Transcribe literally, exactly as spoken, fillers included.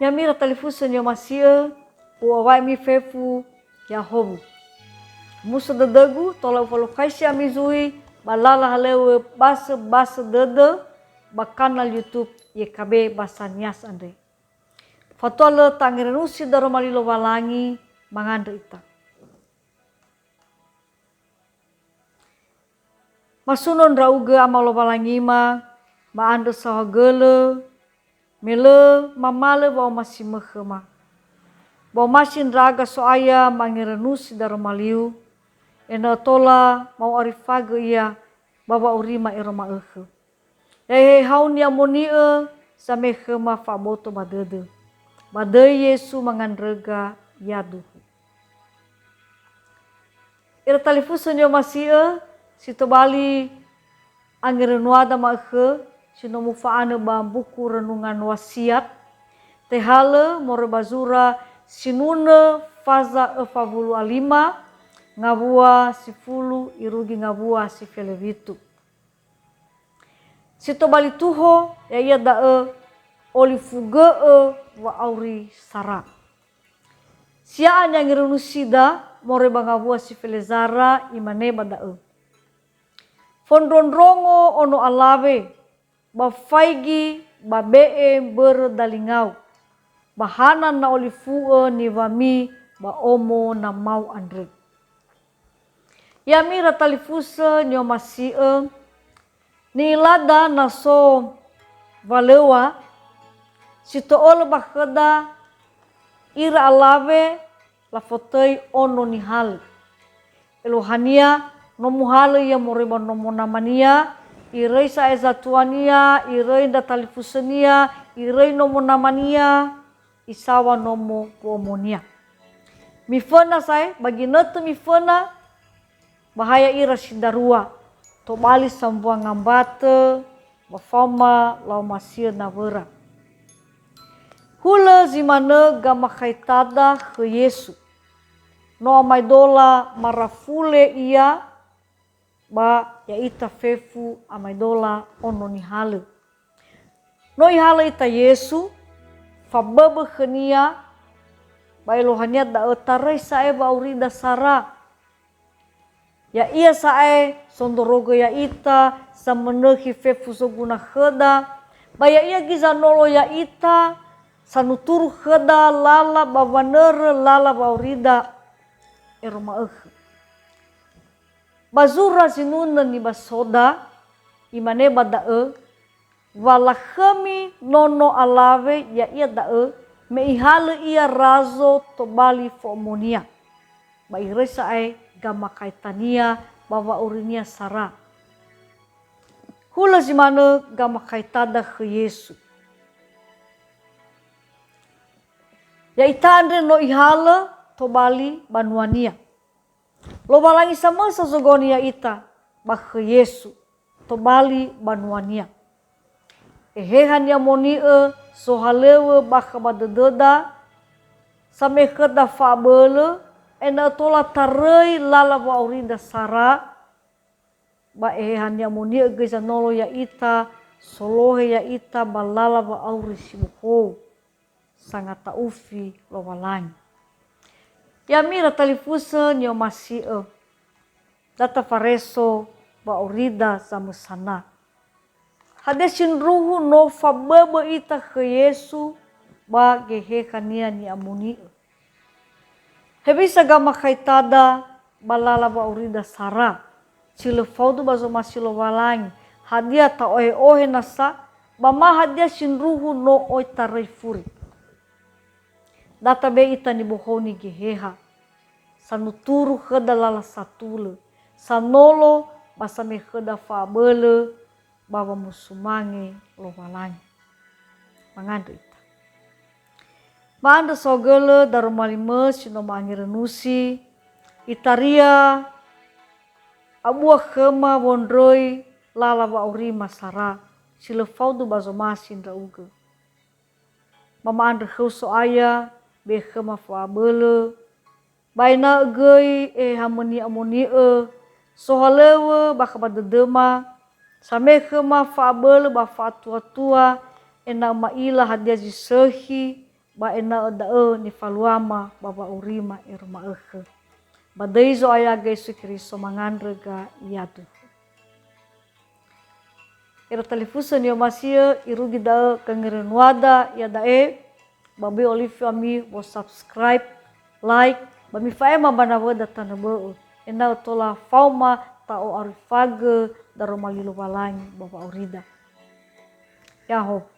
Ya'ami ira talifusö ni'omasi'ö, u'awae'ami fefu ya'ahowu. Muso dödögu, tola ufalukhaisi ami zui ba lala halöŵö basöbasö dödö ba kanal YouTube Y K B Bahasa Nias andre. Fatua lö tangerenusi daroma li Lowalangi, mangandrö ita. Masuno ndra'ugö Ama Lowalangima, ma'andrö saohagölö, me lö mamalö wa'omasimö khöma. Ba omasi ndra'aga So'aya mangerenusi daroma liu, ena'ö tola ma'u'arifagö ia ba wa'aurima ero ma'ökhö. Ya'e hehau ni'amoni'ö, same khöma fa'aboto ba dödö. Ba döi Yesu mangandröga yaduhu. Ira talifusö ni'omasi'ö, si tobali angerönuada ma'ökhö, si no mufa'anö ba mbuku Renungan Wasiat, tehalö moroi ba zura sinunö faza öfa wulu a lima, ngawua sifulu irugi ngawua si fele witu. Si tobali tuho, ya'ia da'ö, olifugö'ö wa'auri sara. Sia'a ni'angerönusida moroi ba ngawua si felezara, imane ba da'ö, "Fondrondrongo ono alawe, ba faigi ba be'e mbörö dalingau, ba hana na olifu'ö niŵami ba omo namau andrö." Ya'ami ira talifusö ni'omasi'ö, ni'ilada na so walöŵa si to'ölö ba khöda ira alawe lafotöi ono nihalö. Eluahania, no muhalö ia moroi ba nomo namania, iröi sa'ae zatuania, iröi ndra talifusönia, iröi nomo namania, isaŵa nomo wo'omonia. Miföna sa'ae, ba ginötö miföna, ba ha ya'ira si darua, tobali sambua ngambatö, ba faoma la'omasi'ö nawöra. Hulö zi manö gamakhaetada khö Yesu. No amaedola marafule Ia, ba ya'ita fefu amaedola ono nihalö. No ihalö ita Yesu, faböbö khö-Nia, ba eluahania da'ö taröi sa'ae wa'aurida sara. Ya'ia sa'ae sondrorogö ya'ita, samönökhi fefu zoguna khöda, ba ya'ia göi zanolo ya'ita, sanuturu khöda lala ba wanörö lala wa'aurida ero ma'ökhö. Ba zura zinunö nibasoda, imane ba da'ö, "Wa lakhömi nono alawe, ya'ia da'ö, me ihalö ia razo tobali fo'omonia, ba iröi sa'ae gamakhaetania ba wa'aurinia sara." Hulö zi manö gamakhaetada khö Yesu. Ya'ita andre no ihalö tobali banuania. Lowalangi samösa zogoni ya'ita ba khö Yesu, tobali banua-Nia. Eheha ni'amoni'ö sohalöŵö bakha ba dödöda, same khöda fa'abölö, ena'ö tola taröi lala wa'aurida sara, ba Eheha ni'amoni'ö göi zanolo ya'ita, solohe ya'ita ba lala wa'auri si bohou. Sangata'ufi Lowalangi. Ya'ami ira talifusö ni'omasi'ö, da tafareso wa'aurida zamösana. Hadia sindruhu no faböbö ita khö Yesu ba Geheha-Nia ni'amoni'ö? Hewisa gamakhaetada ba lala wa'aurida sara, si lö faudu ba zomasi Lowalangi? Hadia ta'ohe'ohe nasa, ba ma hadia sindruhu no oi taröi furi? Da tabe'e ita nibohouni Geheha, sanuturu khöda lala satulö, sanolo ba same khöda fa'abölö, ba wamusumange Lowalangi. Mangandrö ita. Ma'andrö saohagölö daroma limö si no ma'angerönusi, itaria abua khöma wondröi lala wa'aurima sara si lö faudu ba zomasi ndra'ugö. Ba ma'andrö khöu So'aya, be'e khöma fa'abölö, ba ena'ö göi Eheha-Mö ni'amoni'ö, sohalöŵö bakha ba dödöma, same khöma fa'abölö ba fa'atuatua, ena'ö ma'ila hadia zi sökhi, ba ena'ö da'ö nifaluama ba wa'aurima ero ma'ökhö. Ba döi Zo'aya Yesu Keriso mangandrö ga yaduhu. Ero talifusö ni'omasi'ö, irugi da'ö gangörönuada iada'e, ba böi olifi ami wo subscribe, like, ba mifa'ema ba nawöda tanö bö'ö, ena'ö tola faoma ta'o'arifagö daroma li Lowalangi ba wa'aurida. Ya'ahowu.